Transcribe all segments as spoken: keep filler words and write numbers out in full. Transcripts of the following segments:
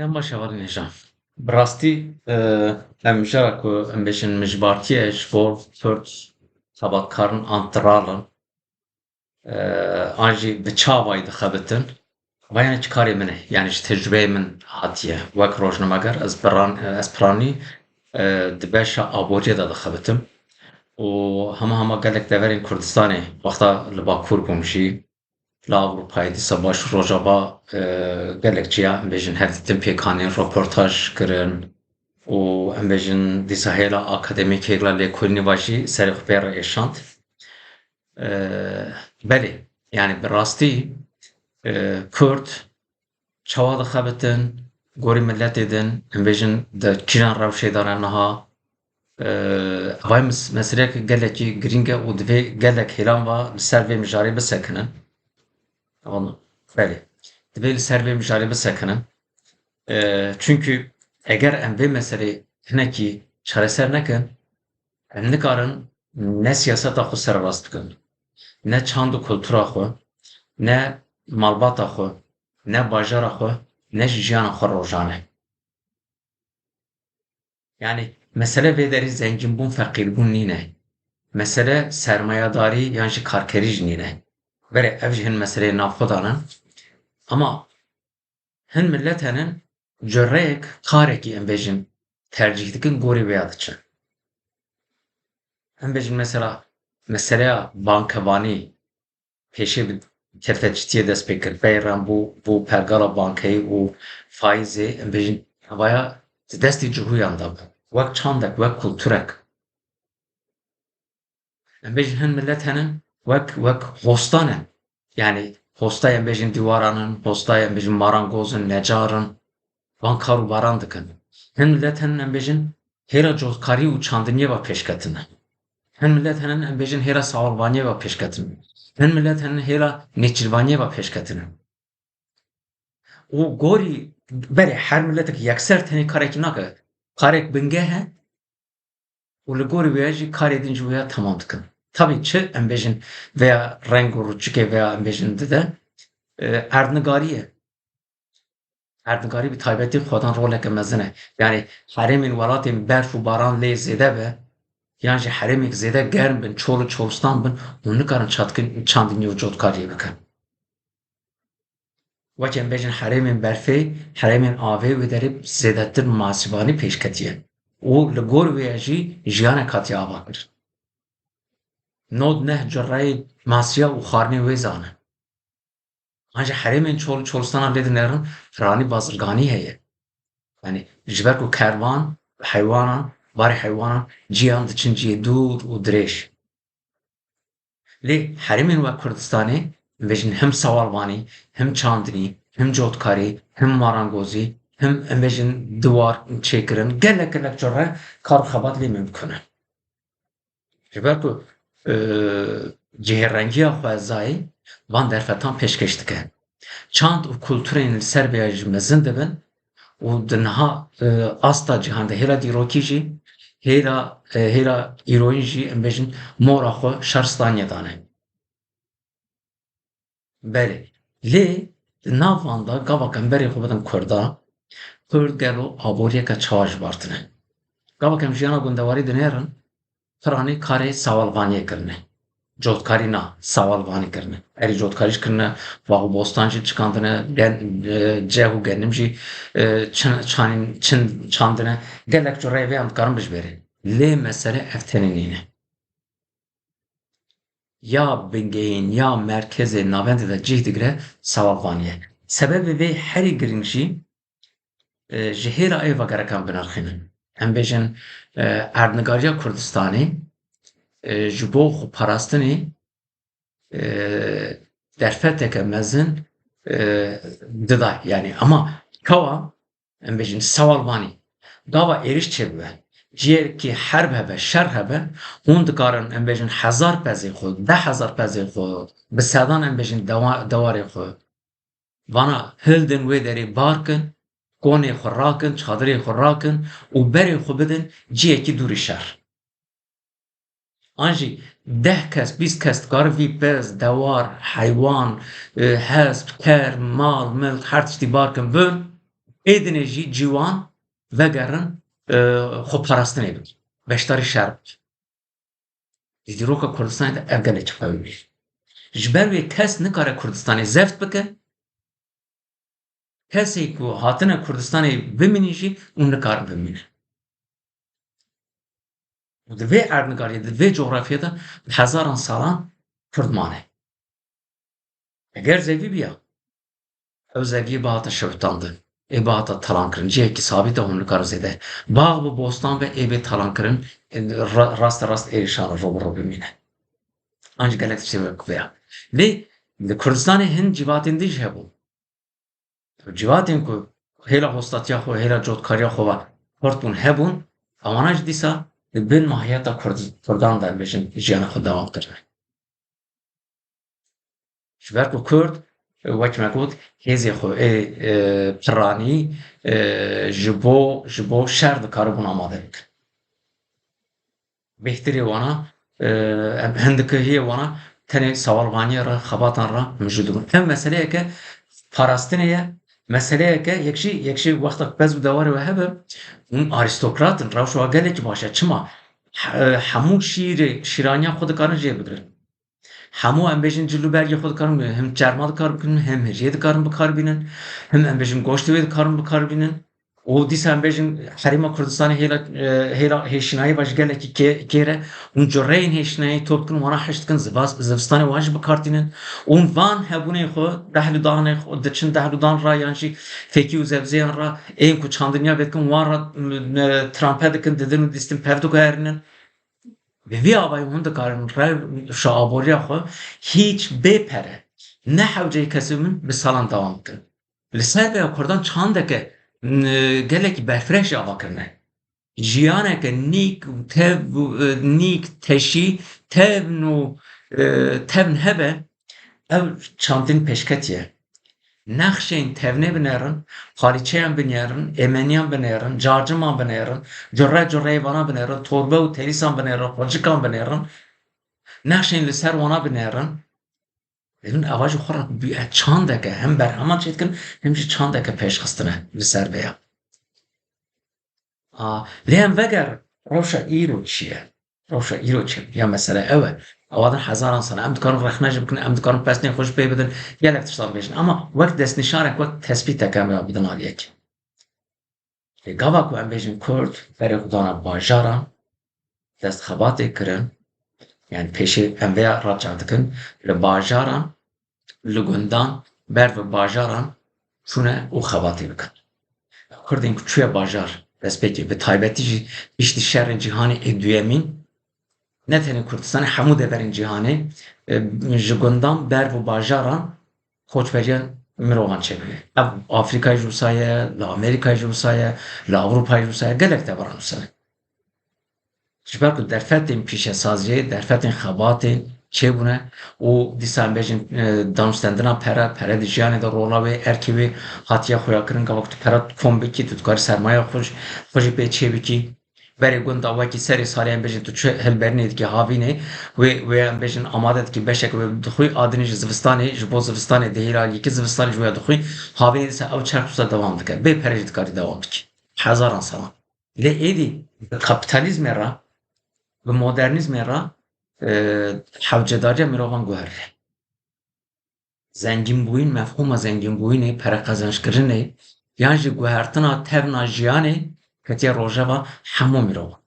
Em baş hevalên hêja. Bi rastî, e, em jara ku em bêjin mijbartiye ji bo Kurd xebatkarin an tiral in, e, an jî bi çavayî dixebitin. Vayane çi karê min e, yani ji tecrubeyê min hatiye. Wek rojnameger ez piran, ez piranî, e, di beşa aboriyê de dixebitim. Û hema hema gelek deverên Kurdistanê, wexta li Bakur bûm jî, li Ewropayê, dîsa Başûr Rojava, e, gelek ciya, em bêjin, hevdîtin pêk anîn, roportaj kirin û, em bêjin, dîsa hêla akademîk, hêla lêkolînê va jî serê xwe pê re êşand. E, belê, yani bi rastî, e, Kurd çawa dixebitin, gorî miletê din, em bêjin, di kîjan rewşê de ne niha, e, ev mes-, meseleyek gelekî girîng e û divê gelek hêlan va li ser vê mijarê bisekinin. Anladım. Belê. Divê li ser vê mijarê bisekinin. E, çünkü eger em vê meselê hinekî çareser nekin, em nikarin ne siyaseta xwe sererast bikin, ne çand û kultura xwe, ne malbata xwe, ne bajara xwe, ne jî jiyana xwe rojane. Yani mesele vê derî zengînbûn, feqîrbûn nîne. Mesele sermayedarî yan jî karkerî jî nîne. Berê ev jî hin meseleyê navxwe de ne. Ama hin milet henin, cureyek, karekî, em bêjin, tercîh dikin, gorî vêya diçin. Em bêjin mesela, meseleya bankevanî pêşê bi kerteçîtiyê dest pê kir. Pey re bû, bû pergala bankeyî û faîzê, em bêjin, evaya di destê cihûyan de bû. Wek çandek, wek kulturek. Em bêjin hin milet henin, wek, wek hosta ne. Yani hostayê em bêjin dîwaran in, hostayê em bêjin marangoz in, necar in, van kar û baran dikin. Hin milet henin, em bêjin, hêla cotkarî û çandiniyê ve pêşketin. Hin milet henin, em bêjin, hêla sawalvaniyê ve pêşketin. Hin milet henin, hêla nêçîrvaniyê ve pêşketin. Û gorî, berê her miletek yekser tenê karekî nake. Karek bingeh e, û li gorî wê jî karê din ji wê ya temam dikin. Tabî çi em bêjin vêya reng û rûçikê vêya em bêjin dide, e, erdnigarî ye. Erdnigarî bi taybetî xwedan roleke mezin e. Yani herêmên welatên berf û baran lê zêde be, yan jî herêmên zêde germ bin, çol û çolistan bin, hûn nikarin çatkin-, çandinî û cotkariyê bikin. Weke em bêjin herêmên berfê, herêmên avê wê derê zêdetir masîvanî pêş ketiye û li gor wê jî jiyanek hatiye ava kirin. Nod neh cureyê masiya û xwarinê wê zane. An jî herêmên çol û çolistana lê dinêrin, piranî bazirganî heye. Yani ji ber ku kervan, heywanan, barê heywanan ciyan diçin cihê dûr û dirêj. Lê herêmên wek Kurdistanê, em bêjin him sewalvanî, him çandinî, him cotkarî, him marangozî, him em bêjin diwar çêkirin, gelek gelek cure kar û xebat lê mimkun e. Ji ber ku, e, cihêrengiya xwezayê van derfetan pêşkêş dike. Çand û kulturên li ser vêya jî mezin dibin û di niha, e, asta cîhan de hêla dîrokî jî, hêla, e, hêla îroyîn jî, em bêjin, mora xwe şaristaniyê dane. Belê. Lê di nav van de gavak em berê xwe bidin Kurda, Kurd gelo aboriyeke çawa ji bar tine? Gavak em jiyana gundewarî dinêrin, piranî karê sewalvaniyê kirine. Cotkarî na, sewalvanî kirine. Erê cotkarî jî kirine, bax û bostan jî çikandine, gen-, e, ceh û genim jî, e, çin, çanîn, çin çandine. Gelek cureyê vê em dikarin bijbêrin. Lê mesele ev tenê nîne. Ya bingehîn, ya merkezê navendê de cih digire sewalvaniyê. Sebebê vê herî girîng jî, e, ji hêla ê vegerekan binirxînin. Em bêjin, e, erdnigariya Kurdistanê, e, ji bo xweparastinê, e, derfeteke mezin, e, dida. Yani, ama çawa, em bêjin, sewalvanî. Gava êrîş çêbibe, ciyekî herb hebe, şer hebe, hûn dikarin, em bêjin, hezar pezê xwe, deh hezar pezê xwe, bi sedan, em bêjin, dewa-, dewarê xwe, vana hildin wê derê bar kin, konê xwe rakin, çadirê xwe rakin û berê xwe bidin ciyekî dûrî şer. An jî deh kes, bîst kes dikarin vî pez, dewar, heywan, e, hesp, ker, mal, milk, her tiştî bar kin bin, Ê dinê jî ciwan vegerin, e, xwe parastinê bikin. Beşdarî şer bikin. Di dîroka Kurdistanê de ev gelekî qewî bûye. Ji ber wê kes nikare Kurdistanê zeft bike, kesê ku hatine Kurdistanê bimînî jî û nikare bimîne. Û di vê erdnigariyê, di vê coxrafyê de bi hezaran salan Kurd mane. Eger zevî biya, ew zeviyê bihata şewitandin, ê bihata talankirin. Cihekî sabît e, hûn nikarin zêde. Bax bi bostan be, ê bê talankirin, ra-, raste rast êrîşan re ro bi ro bimîne. An jî gelek tiştê wek vêya. Lê li Kurdistanê hin cîvatên din jî hebûn. Cîvatên ku hêla hostatiya xwe, hêla cotkariya xwe ve xurt bûn, hebûn, ewana jî dîsa di bin mahiyeta Kurd-, Kurdan de, em bêjin, jiyana xwe dewam kirine. Ji ber ku Kurd, wek me got, hêzê xwe ê, e, piranî, e, ji bo, ji bo şer dikaribûn amade bikin. Bêhtirê wana, e, em hindikihiyê wana tenê sewalvaniyê re, xebatan re mijûl dibin. Ev meseleyeke parastinê ye, meseleyeke yek jî, yek jî wexta ku pez û dewarê we hebe, hûn arîstokrat in, rewşa we gelekî baş e. Çima? He-, hemû şîrê, şîraniya xwe dikarin jê bigirin. Hemû, em bêjin, cil û bergê xwe dikarin, him çerma dikar bikin, him hêjiyê dikarin bikar bînin, him, em bêjin, goştê wê dikarin bikar bînin. Û dîsa, em bêjin, herêma Kurdistanê hêla, e, hêla hêşinayî ve ji gelekî kê-, kêr e. Hûn cureyên hêşinayî top dikin, wana hişk dikin, zivas-, zivistanê wan jî bikar tînin. Û van hebûnên xwe, dehlûdanê xwe diçin, dehlûdan re yan jî fekî û zevzêyan re, ên ku çandiniya vê dikin, wan re, m-, m-, trampe dikin, didin û dîstin pev diguherînin. Bi vî avayî hûn dikarin rewşa aboriya xwe hîç bê pere, ne hewceyê kesê min bi salan dewam bikin. Li ser vêya Kurdan çandeke, n-, gelekî berfireh jî ava kirine. Jiyaneke nîk û tev-, e, nîk, teşî, tevn û, e, tevn hebe, ev çandin pêşketiye. Nexşên tevnê binêrin, palîçeyan binêrin, êmeniyan binêrin, carciman binêrin, cure cureyê vana binêrin, torbe û tenîsan binêrin, xocikan binêrin, nexşên li ser wana binêrin. Êdin eva jî xwe re bi-, çandeke hem berheman çêdikin, hem jî çandeke pêşxistine li ser vêya. A, lê em veger rewşa îro çi ye? Rewşa îro çi ye? Ya mesele ew e. Ewa din hezaran sal e. Em dikarin rexne jî bikin, em dikarin pesnên xwe jî pê bidin. Gelek tiştan bêjin. Ama wek destnîşanek, wek tespîtek em ya bidin aliyek. Lê gava ku em bêjin Kurd berê xwe dana bajaran, dest xebatê kirin, yani pêşê em vêya raça dikin, li bajaran, li gundan, ber bi bajaran çûne û xebatê bikin. Kurdên ku çûye bajar, destpêkê, bi taybetî jî piştî şerên cîhanê ê duyemîn, ne tenê Kurdistanê, hemû deverên cîhanê, e, ji gundan ber bi bajaran koçberiya mirovan çêbûye. Ev Afrîkayê jî wisa ye, li Amerîkayê jî wisa ye, li Ewropayê jî wisa ye, gelek deveran wisa ne. Ji ber ku derfetên pîşesaziyê, derfetên xebatê çêbûne û dîsa em bêjin, e, danûstendina pere, pere di jiyanê de rola wê, erkê wê hatiye xuyakirin, gava ku tu pere kom bikî, tu dikarî sermaya xwe jî, xwe jî pê çêbikî. Berê gund da wekî serê salê em bêjin tu çi hilberînê dikî havînê, wê, wê em bêjin amade dikî beşek wê dixwî, a dinê ji zivistanê, ji bo zivistanê dihêla yekî zivistanê ji wê dixwî, havînê dîsa ew çerx wisa dewam dike. Bê pere jî dikarî dewam bikî. Hezaran salan. Lê êdî bi kapîtalîzmê re, bi modernîzmê re, e, hewcedariya mirovan guherîne. Zengînbûyîn, mefhûma zengînbûyînê, pereqezenckirinê yan jî guhertina tevna jiyanê ketiye rojeva hemû mirovan.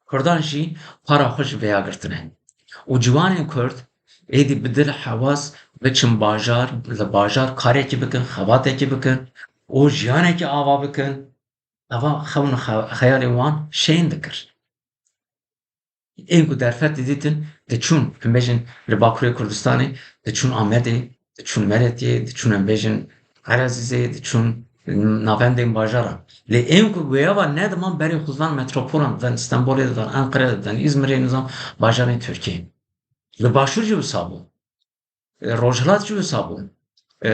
Kurdan jî para xwe ji vêya girtine. Û ciwanên Kurd êdî bi dil hewas biçin bajar, li bajar karekî bikin, xebatekî bikin û jiyanekî ava bikin. Eva xewn û xe-, xeyalên wan şên dikir. Ên ku derfet didîtin, diçûn, em bêjin, li Bakurê Kurdistanê, diçûn Amedê, diçûn Meretiyê, diçûn, em bêjin, Elezîzê, diçûn navendên bajaran. Lê ên ku wêya van nediman berê xwe didan metropolan, didan Stenbolê, didan Enqere, didan Îzmirê, nizam bajarên Tirkiyê. Li Başûr jî wisa bû. E, Rojhilat jî wisa bû. E,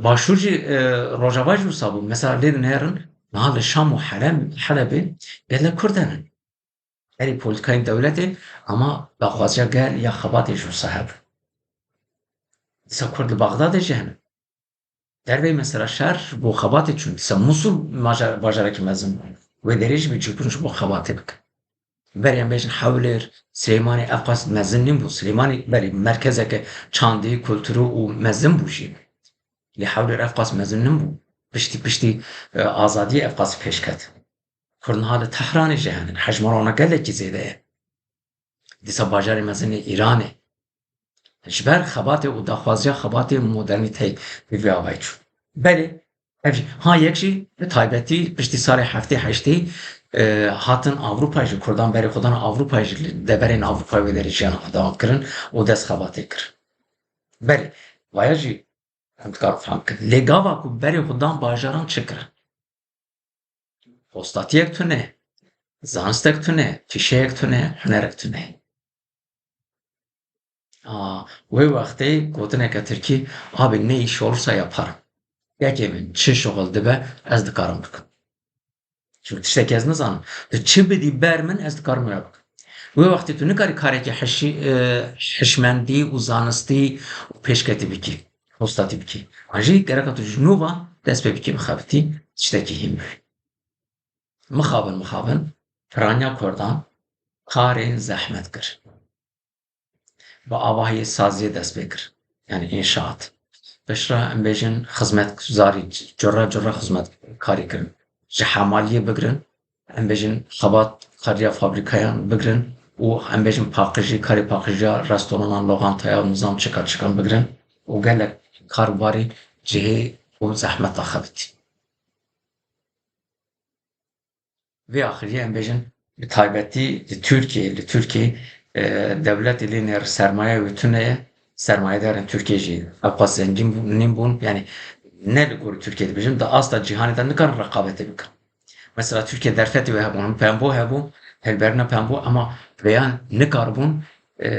Başûr jî, e, Rojava jî wisa bû. Mesela lê dinêrin, niha li Şam û Helem-, Helebê gelek Kurd henin. Berî polîtîkayên dewletê, ama daxwaziya gel ya xebatê jî wisa hebû. Dîsa Kurd li Baxdadê jî hene. Dervey mesela şer ji bo xebatê çûn. Dîsa Musul bajar, bajarekî mezin bû. Wê derê jî bi cîbûn ji bo xebatê bikin. Berê em bêjin Hewlêr, Silêmanî ev qas mezin nîbû. Silêmanî berê merkezeke çandî, kulturî û mezin bû jî. Lê Hewlêr ev qas mezin nîbû. Piştî, piştî, e, azadiyê ev qas pêş ket. Kurd niha li Tehranê jî henin. Hejmara wana gelekî zêde ye. Dîsa bajarê mezin ê Îranê. Ji ber xebatê û daxwaziya xebatê modernîteyê bi vî avayî çû. Belê, ev jî, ha yek jî bi taybetî piştî salê heftê heştê, e, hatin Ewropayê jî, Kurdan berê xwe dan Ewropayê jî, li deverên Ewropayê wê derê jiyana xwe dewam kirin û dest xebatê kirin. Belê, vaya jî em dikarin fam bikin. Lê gava ku berê xwe dan bajaran çi kirin? Hostatiyek tune, zanistek tune, pîşeyek tune, hunerek tune. A, wê wextê gotineke tirkî, "Abi ne iş olursa yaparım." Yekê min çi şixul dibe, ez dikarim bikim. Çimkî tiştekî ez nizanim. Tu çi bidî ber min, ez dikarim wê bikim. Wê wextê tu nikarî karekî hişî-, e, hişmendî û zanistî û pêşketî bikî. Hostatî bikî. An jî gereka tu ji nû ve dest pê bikî bixebitî tiştekî hîn bibî. Mixabin, mixabin, piraniya Kurdan karên zehmet kir. Bi avahiyê saziyê dest pê kir. Yanî înşaat. Piştre em bêjin xizmetguzarî, cure cure xizmetkarî kirin. Ji hemaliyê bigirin, em bêjin xebatkariya fabrîkayan bigirin û em bêjin paqijî, karê paqijiya restoranan, loxantayan, nizam çika çikan bigirin û gelek karbarî cihê û zehmeta xebitî. Vê axiriyê em bêjin, bi taybetî li Tirkiyê, li Tirkiyê, e, dewletê lê nêr sermaye wê tune ye, sermayedarên Tirkiyê jî ewqas zengîn bû-, nîn bûn, yanî ne li gorî Tirkiyê dibêjin, di asta cîhanê de nikarin reqabetê bikin. Mesela Tirkiye derfetê wê hebûn, pembo hebû, hilberîna pembo, ema vêyan nikaribûn, e,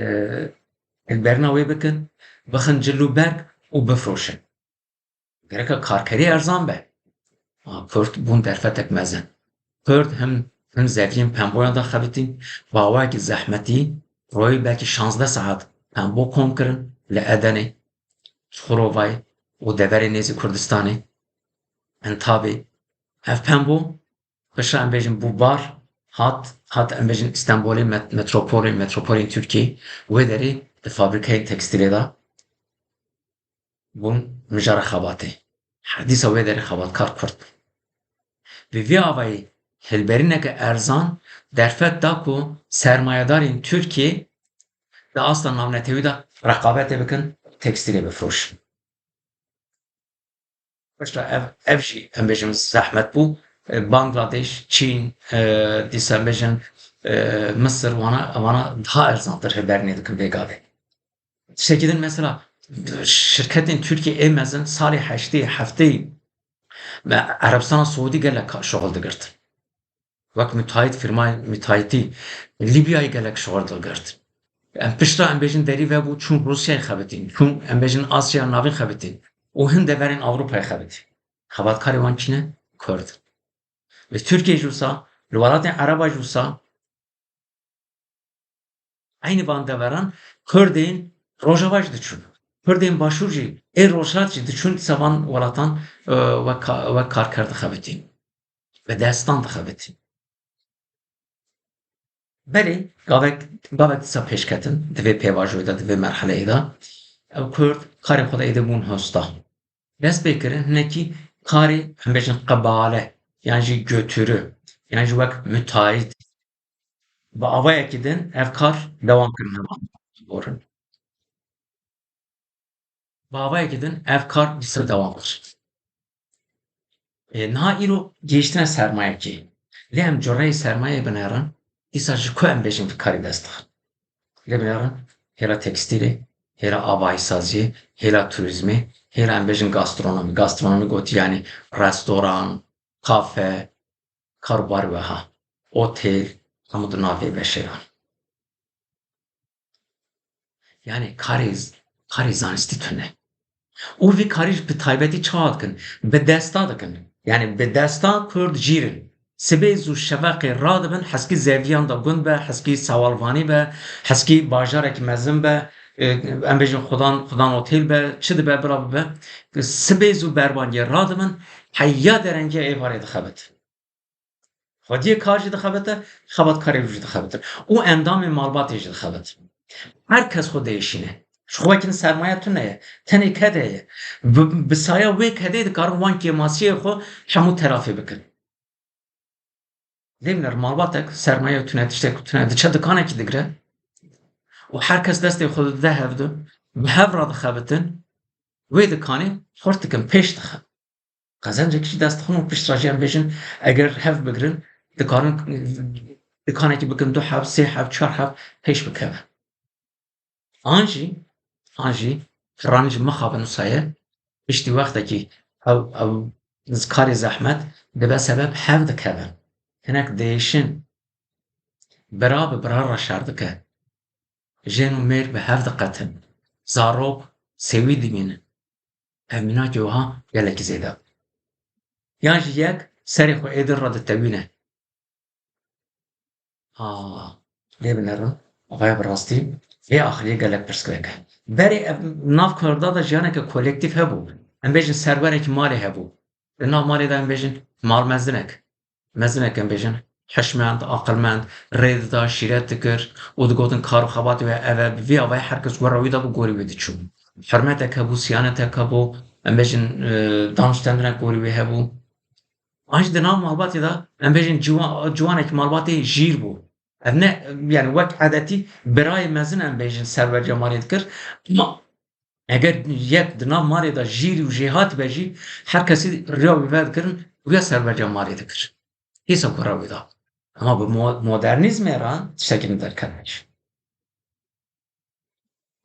hilberîna wê bikin, bixin cil û berg û bifroşin. Gereka karkerî erzan be. A, Kurd bûn derfetek mezin. Kurd him, him zeviyên pemboyan de xebitîn, bi awayekî zehmetî, royê belkî şazdeh saet pembo kom kirin li Edenê, Çukurovayê û deverê nêzî Kurdistanê, Entabê. Ev pembo, piştre em bêjin bû bar, hat, hat em bêjin Îstenbolê, met-, metropolê, metropolên Tirkiyê, wê derê di fabrîkeyên tekstîlê de bûn mijara xebatê. Her dîsa wê derê xebatkar Kurd bûn. Bi vî avayî hilberîneke erzan derfet da ku sermayedarên Tirkiyê di asta navnetewî de reqabetê bikin, tekstîlê bifroşin. Piştre ev, ev jî em bêjin zehmet bû. E, Bangladeş, Çîn, e, dîsa em bêjin, e, Misir, wana, wana daha erzantir hilberînê dikin vê gavê. Tiştekî din mesela şirketên Tirkiyê ê mezin salê heştê, heftê me Erebistana Siûdî gelek ka-, şixul digirt. Wek müteahhit, firmayê müteahhitî Lîbyayê gelek şixul digirt. Em piştre em bêjin derî vebû çûn Rûsyayê xebitîn, çûn em bêjin Asya Navîn xebitîn û hin deverên Ewropayê xebitîn. Xebatkarê wan kî ne? Kurd. Li Tirkiyê jî wisa, li welatên Ereba jî wisa, eynî van deveran Kurdên Rojava jî diçûn. Kurdên Başûr jî, ê Rojhilat jî diçûn dîsa van welatan, e, wek ka-, wek karker dixebitîn. Bi destan dixebitîn. Belê, gavek, gavek dîsa pêş ketin, di vê pêvajoyê de, di vê merheleyê de, ew Kurd karê xwe de êdî bûn hosta. Dest pê kirin hinekî karê, em bêjin qebale, yan jî götürü, yan jî wek müteahhit. Bi avayekî din ev kar dewam kirin heman borin. Bi avayekî din ev kar dîsa dewam kir. Ê, niha îro gihiştine sermayekê. Lê em cureyê sermayeyê binêrin, dîsa ji ku em bêjin vî karî dest dixin? Lê binêrin hêla tekstîlê, hêla avahîsaziyê, hêla turîzmê, hêla em bêjin gastronomî. Gastronomî gotî yanî restoran, kafe, karûbarê weha, otêl, hemû di nav vê beşê de. Yanî karê z-, karê zanistî tune. Û vî karî jî bi taybetî çawa dikin? Bi desta dikin. Yanî bi desta Kurd jîr in. Sibê zû şeveqê radibin, heskî zeviyan de gund be, heskî sewalvanî be, heskî bajarekî mezin be, e, em bêjin xudan, xudan otel be, çi dibe, bira bibe, sibê zû berbangê radibin, heya derengê êvarê dixebit. Xwediyê kar jî dixebite, xebatkarê jî dixebite. Û endamê malbatê jî dixebite. Her kes xwe diêşîne. Ji xwe wekî sermaye tune ye. Tenê kede ye. Bi, bi saya wê kedê dikarin wan kêmasiyê xwe hemû telafî bikin. Lê binêr malbatek sermaye tune, tiştek tune, diçe dikanekî digre û her kes destê xwe dide hevdu, bi hev re dixebitin, wê dikanê xurt dikin, pêş dixin. Qezencekî jî dest dixin û pişt re jî em bêjin, eger hev bigirin, dikarin dikanekî bikin du heb, sê heb, çar heb pêş bikeve. An jî, an jî, piranî jî mixabin wisa ye, piştî wextekî ew, ew karê zehmet dibe sebeb hev dikevin. Hinek diêşin, bira bi bira re şer dike. Jên û mêr bi hev diqetin. Zarok sêwî dimînin. Ev mînakê wiha gelekî zêde. Yan jî yek serê xwe êdî re ditewîne. Ha, lê binêrin, avaya bi rastî vê axiliyê gelek pirsgirêk e. Berê ev nav Kurda de jiyaneke kolektîf hebû. Em bêjin serwerekî malê hebû. Li nav malê de em bêjin mal mezinek. Mezinek em bêjin hişmend, aqilmend, rê dida, şîret dikir û digotin kar û xebatê wê ev e, bi vî avayî her kes gora wî de bi gorî wê diçû. Hurmetek hebû, siyanetek hebû, em bêjin, e, danûstendinek gorî wê hebû. An jî di nav malbatê de, em bêjin ciwa-, ciwanekî malbatê jîr bû. Ev ne, yani wek edetî birayê mezin em bêjin serweriya malê dikir. Ama eger yek di nav malê de jîr û jêhat be jî, her kesî riya wî vedikirin, wîya serweriya malê dikir. Hêsa gora wî da. Ama bi mo-, modernîzmê re tiştekî din derketine jî.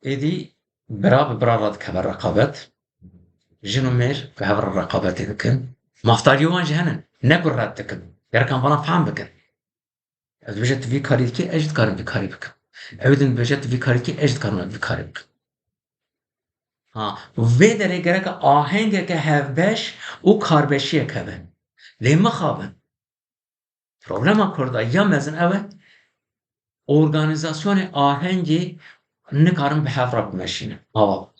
Êdî bira bi bira re dikeve reqabet. Jin û mêr bi hev re reqabetê dikin. Mafdariyê wan jî hene. Ne ku red dikin. Gerek em vana fehm bikin. Ez dibêje tu vî karî dikî, ez jî dikarim vî karî bikim. Ew din dibêje tu vî karî dikî, ez jî dikarim vî karî bikim. Ha, vê derê gereke ahengeke hevbeş û karbeşiyek hebe. Lê mixabin. Problema Kurda ya mezin ew e, organîzasyonê ahengê nikarin bi hev re bimeşînin. Ava.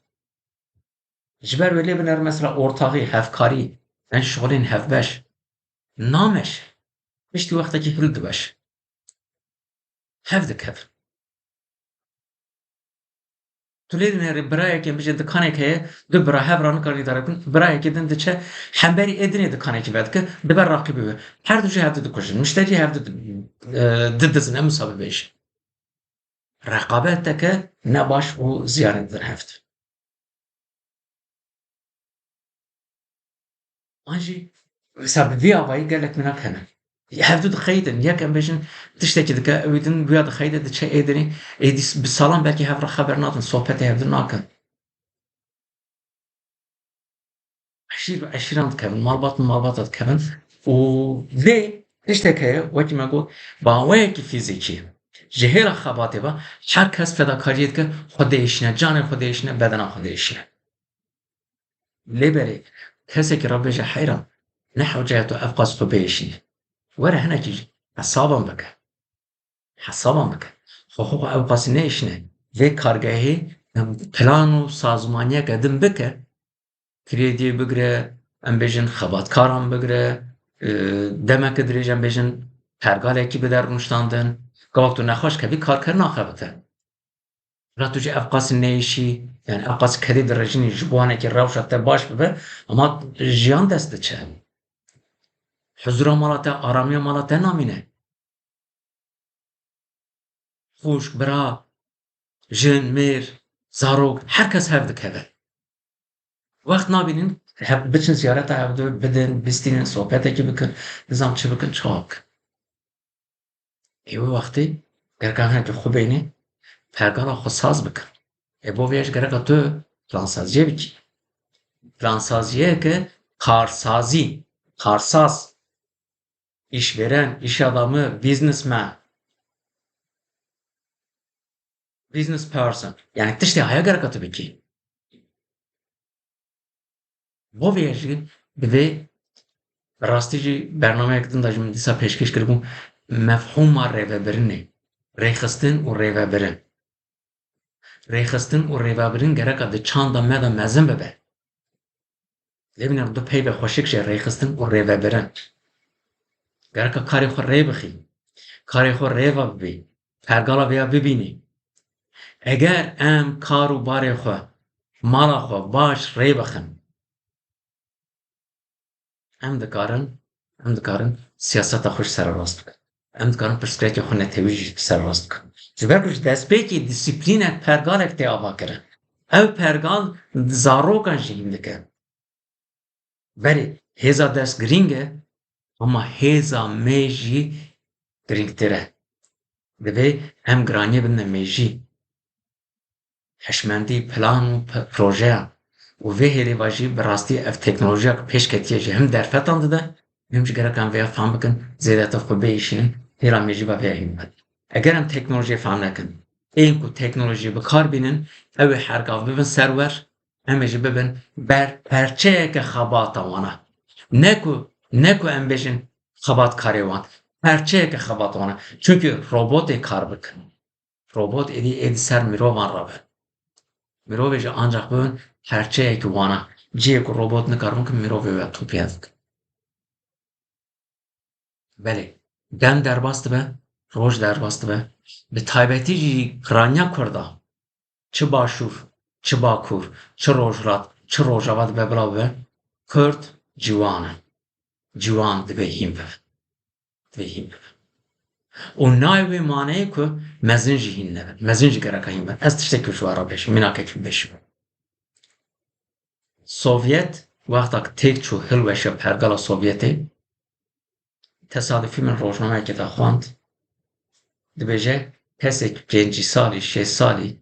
Ji ber wê lê binêr mesela ortaxî, hevkarî, em şixulên hevbeş nameşe. Piştî wextekî hil diweşe. Hev dikevin. Tu lê dinêrî birayekê, bêje dikanek heye, du bira hev re nikarin îdare bikin, birayekê din diçe hemberî ê dinê dikanekî vedike, dibe raqîbê wê. Her du jî hevdu dikujin, mişterî hevdu di-, e, didizin, em wisa bibêjin. Reqabeteke nebaş û ziyanê didin hevdu. An jî, mesela bi vî avayî gelek mînak hene. Hevdu dixeyidin, yek em bêjin tiştekî dike, ew din guya dixeyide diçe êdinê, êdî bi salan belkî hev re xeber nadin, sohbetê hevdu nakin. Eşîr bi eşîran dikevin, malbat bi malbata dikevin û vê tiştek heye, wekî me got, bi awayekî fîzîkî ji hêla xebatê ve her kes fedakariyê dike, xwe diêşîne, canê xwe diêşîne, bedena xwe diêşîne. Lê berê kesekî re bêje heyran, ne hewce ye tu ev qas xwe biêşînî. Were hinekî hesaban bike. Hesaban bike. Xwe xwe ew qasî neêşîne. Vê kargehê plan û sazmaniyeke din bike. Krêdiyê bigire, em bêjin xebatkaran bigire, e, demeke dirêj em bêjin pergalekî bide rûniştandin. Gava tu nexweş kevî karker naxebite. Bila tu jî ev qasî neyêşî, yani ev qasî kedê direjînî ji bo hinekî rewşa te baş bibe, ama jiyan dest diçe. Huzura mala te, aramiya mala te namîne. Xwişk, bira, jin, mêr, zarok, her kes hev dikeve. Wext nabînin hev-, biçin ziyareta hevdu, bidin, bistînin, sohbetekî bikin, nizam çi bikin, çawa bikin. Ê wê wextê gereka hinekî xwe bênê, pergala xwe saz bikin. Ê bo vê jî gereka tu plansaziyê bikî. Plansaziyeke karsazî, karsaz, işveren, iş adamı, businessman, business person. Yani tiştê haya gereka tu bikî. Bo vê jî divê, bi rastî jî bernameyek din de jî min dîsa pêşkêş kiribû, mefhûma rêvebirinê, rêxistin û rêvebirin. rêxistin û rêvebirin gereka di çanda me de mezin bibe. Lê bîne du peyvê xweşik jî rêxistin û rêvebirin. Gereka karê xwe rê bixî, karê xwe rê ve bibî, pergala vêya bibînî. Eger em kar û barê xwe, mala xwe baş rê bixin, em dikarin, em dikarin siyaseta xwe ji sererast bikin. Em dikarin pirsgirêkê xwe netewî jî sererast bikin. Ji ber ku ji destpêkê dîsîplînek, pergalek tê avakirin. Ev pergal zarokan jî hîn dike. Belê, hêza dest girîng e, ama hêza me jî girîngtir e. Divê em giraniyê bidine mêjî. Hişmendî, plan û p-, projeyan. Û vê hêlê ve jî bi rastî ev teknolojiya ku pêş ketiye jî him derfetan dide, him jî gerek em vêya fam bikin, zêdetir xwe biêşînin, hêla mêjî ve vêya hîn bibin. Eger em teknolojiyê fam nekin, ên ku teknolojiyê bi kar bînin, ew ê hergav bibin serwer, em ê jî bibin ber perçeyeke xebata wan e. Ne ku, ne ku em bêjin xebatkarê wan, perçeyeke xebata wan e. Çunkî robotê kar bikin. Robot êdî ê di ser mirovan re be. Mirovê jî ancax bibin perçeyekî wan e. Cihê ku robot nikar bikin, mirovê wê topî hev bikin. Belê, dem derbas dibe, roj derbas dibe. Bi taybetî jî piraniya Kurda, çi Başûr, çi Bakur, çi Rojhilat, çi Rojava dibe bila bibe, Kurd ciwan e. Ciwan divê hîn bibe. Divê hîn bibe. Û nayê wê maneyê ku mezin jî hîn nebin. Mezin jî gereka hîn bin. Ez tiştekî ji we re bêjim, mînakekî bêjim. Sovyet, wexta ku têk çû, hilweşiya pergala Sovyetê, tesadufî min rojnameyekê de xwend. Dibêje, kesek pêncî salî, şêst salî,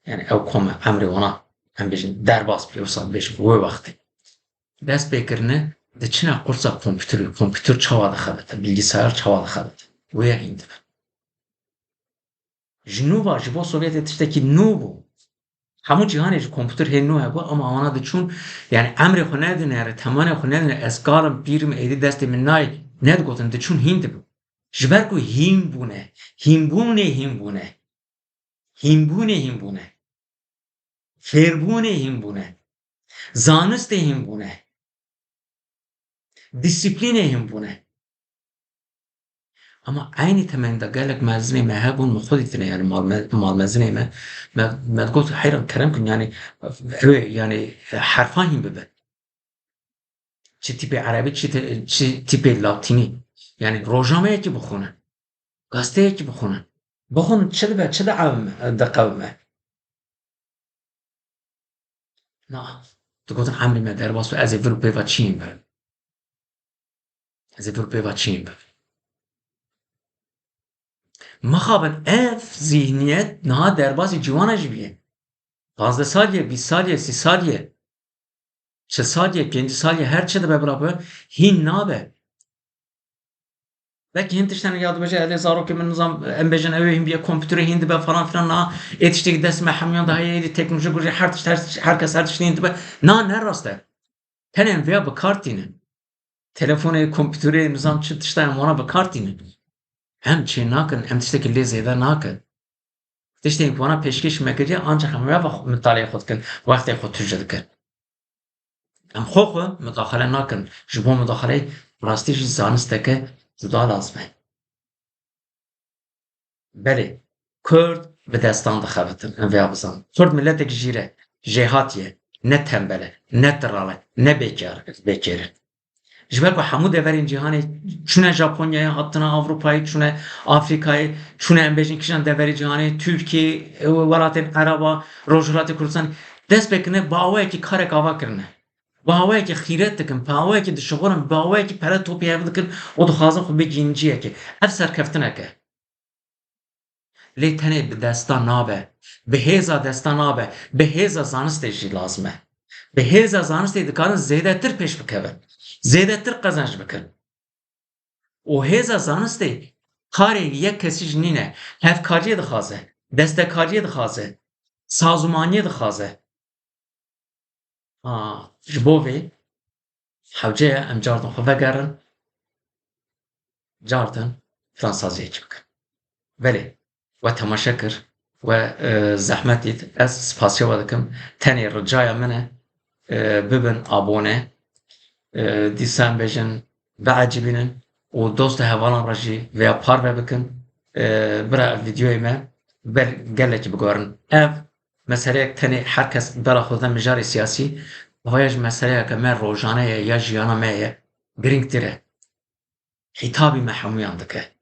yani ew kom e, emrê wana, em bêjin, derbas bî, wisa bêjin, wê wextê. Dest pê kirine, diçine qursa kompûterê, kompûter çawa dixebite, bilgisayar çawa dixebite. Wê ya hîn dibe. Ji nû ve, ji bo Sovyetê tiştekî nû bû. Hemû cîhanê ji kompûter hê nû hebû, ama wana diçûn, yani emrê xwe nedine, temenê xwe nedine, ez kal im, pîr im, êdî destê min nayê, nedigotin, diçûn hîn dibû. Ji ber ku hîn bûne, hînbûnê hîn bûne. Hînbûnê hîn bûne. Fêrbûnê hîn bûne. Zanistê hîn bûne. Dîsîplînê hîn bûne. Ama eynî temenê de gelek mezinê me hebûn, min xwe dîtine, yani mal me-, malmezinê me, me, me digot, heyran kerem kin, yani, ew ê, yani, herfa hîn bibe. Çi tîpê erebî, çi te-, çi tîpê latînî. Yani rojnameyekî bixwînin. Gazeteyekî bixwînin. Bixwînin çi dibe, çi diewime, diqewime. Na, digotin emrê me derbas bû, ez ê vir û pêva çiyên bibim. Ez ê vir û pêva çiyên bibim. Mixabin ev zîhniyet niha derbasî ciwana jî bûye. Pazdeh salî ye, bîst salî ye, sî salî ye. Çil salî ye, pêncî salî ye, her çi dibe bila bibe, hîn nabe. Belkî hin tiştene ya dibêje, elê zarokê min nizam, em bêjin ew ê hîn bûye, kompûterê hîn dibe falan filan, na, ê tiştekî dest me hemûyan de heye, êdî teknolojî gurî her tişt, her, her kes her tiştî hîn dibe. Na, ne rast e. Tenê em vêya bi kar tînin. Telefonê, kompûterê, nizam çi tişta em wana bi kar tînin. Em çê nakin, em tiştekî lê zêde nakin. Tiştên ku wana pêşkêş me kiriye, ancax em wê mitaleyê xwe dikin, wextê xwe tûj dikin. Em xwe xwe mudaxele nakin. Ji bo mudaxeleyê rastî jî zanisteke cuda lazim e. Belê, Kurd bi destan dixebitin, em vêya bizanin. Kurd miletek jîr e, jêhatî ye, ne tembel e, ne tiral e, ne bêkar, bêkêr e. Ji ber ku hemû deverên cîhanê çûne Japonyayê, hatine Ewropayê, çûne Afrîkayê, çûne em bêjin kîjan deverê cîhanê, Tirkiyê, welatên Ereba, Rojhilatê Kurdistanê, dest pê kirine, bi awayekî karek ava kirine. Bi awayekî xîret dikin, bi awayekî dişuxulin, bi awayekî pere topî hev dikin û dixwazin xwe bigihînin cihekê. Ev serkeftinek e. Lê tenê bi desta nabe, bi hêza desta nabe, bi hêza zanistê jî lazim e. Bi hêza zanistê dikarin zêdetir pêş bikevin, zêdetir qezenc bikin. Û hêza zanistê karê yek kesî jî nîne, hevkariyê dixwaze, destekariyê dixwaze, sazûmaniyê dixwaze. A, ji bo vê hewce ye em cartin xwe vegerin, cartin plansaziyekî bikin. Belê, we temaşe kir, we e, zehmet dît. Ez spasiya we dikim. Tenê ricaya min e, e, bibin abone. E, dîsa em bêjin, biecibînin û dost û hevalan re jî vêya parve bikin. E, bira ev vîdeoyê me ber gelekî biguherin. Ev meseleyek tenê her kes bera xwe de mijarê siyasî, ava ya ji meseleyeke me rojane ye ya jiyana me ye, girîngtir e. Hîtabî me hemûyan dike.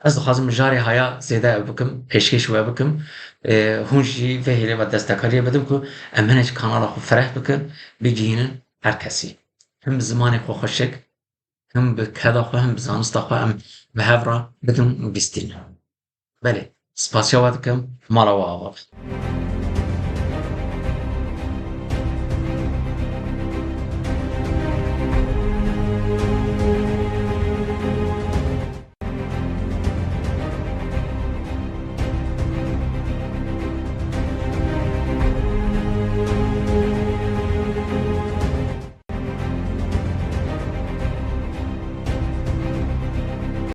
Ez dixwazim mijarê haya zêde ev bikim, pêşkêş we bikim. E, hûn jî vê hêlê ve destekariyê bidin ku em hinê ji kanala xwe fireh bikin, bigihînin her kesî. Him bi zimanê xwe xweşik, him bi keda xwe, him bi zanista xwe em bi hev re bidin û bistînin. Belê, spasiya we dikim, mala we ava be.